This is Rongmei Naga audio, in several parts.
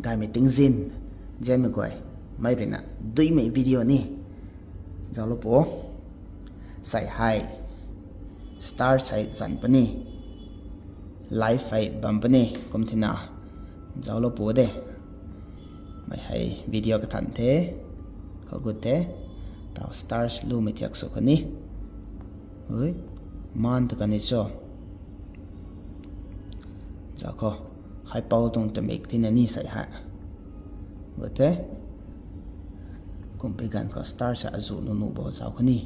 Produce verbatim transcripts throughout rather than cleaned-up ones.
Gaymei tingzin, zianmei guay, mei ruina duimei video ni. Zauclou pu. Sei hei, star sei zan puni. Live hei bam puni, kum thina. Zauclou pu de. Mei hei video kathan the. Khou gut the. Tau stars lumei thiak sw kho ni. Ui, man tu kani cho. Zauc khou, haipou tuang tamik tina ni sei hei. Gut the. Kumpi ganv khou star sei azu nunu bo zauc kho ni.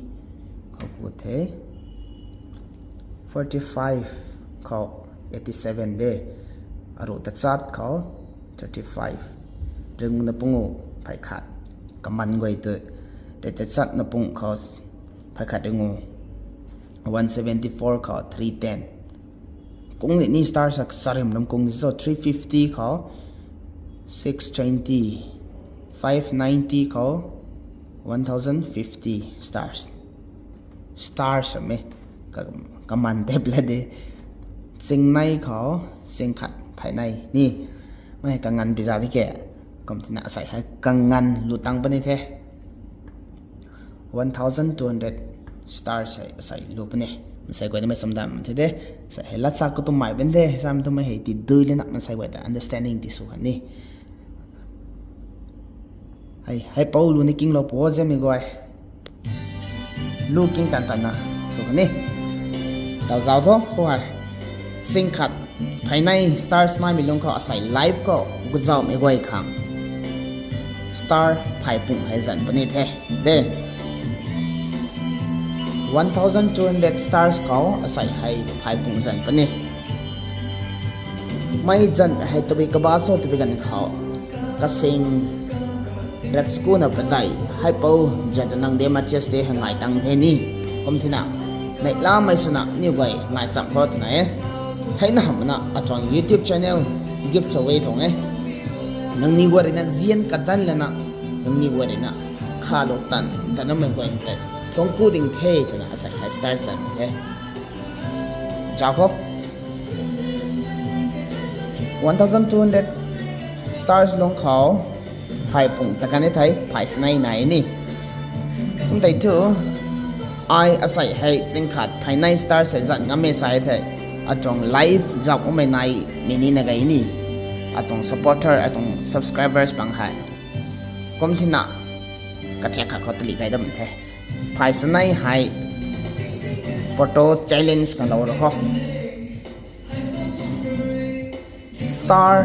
Khou gut the. Forty-five khou eighty-seven de. Aru tachat khou thirty-five. Ringuna pungu phey khat. Kaman guay tu. Te tachat na pung khou phey khat ringu. One seventy-four khou three ten. Kung ni ni star sa sarim ram kung ni so three fifty khou six twenty, five ninety khou one thousand fifty stars. Stars me ka, kaman tep la de. Chingnei khou chingkhat phaynei ni. Mei kangan biza di ke. Kum thina asei hei kangan lu tang puni the. One thousand two hundred stars hei asei lu puni. Masei guay na mei samdam the de. Sei hei latsa kutum mai puni the. Sam tu mei hei ti dui le na masei guay ta understanding ti sw khan ni. Hei, haipou lu ni kinglou pu zianmei guay. Lu king tan tan na sw khan ni. Tau zauc tho, khou hei. Chingkhat phaynei stars naimei lung khou asei live khou guzauhmei guay khang. Star phey pung hei zan puni the. De. One thousand two hundred stars khou asei hei phey pung zan puni. Mei zan hei tabui kaba so tabui ganv khou. Kasing rat school na padeih, haipou zan ta nang de matches de hei ngai tang the ni. Kum thina, neihlamei swna niw guay ngai cham khou twna e. Hei na hamna atuang YouTube channel gift away tuang e. Nangniw guay ruina zian kadan lana, nangniw guay ruina khalou tan tanamei guay tei thuangc ku ding the twna asei hei star zan the. Zauc khou. One thousand two hundred stars lung khou phey pung ta kan e thei, phey sanei nai ni. Kum tei thu, ai asei hei chingkhat phaynei stars hei zan ngam e sa e thei, atuang live zauc umei nai mi ni na gay ni. Atuang supporter, atuang subscribers bang hei. Kum thina, kathiak khat khou tali gay dam the. Phey sanei hei photo challenge kan lou ro ho. Star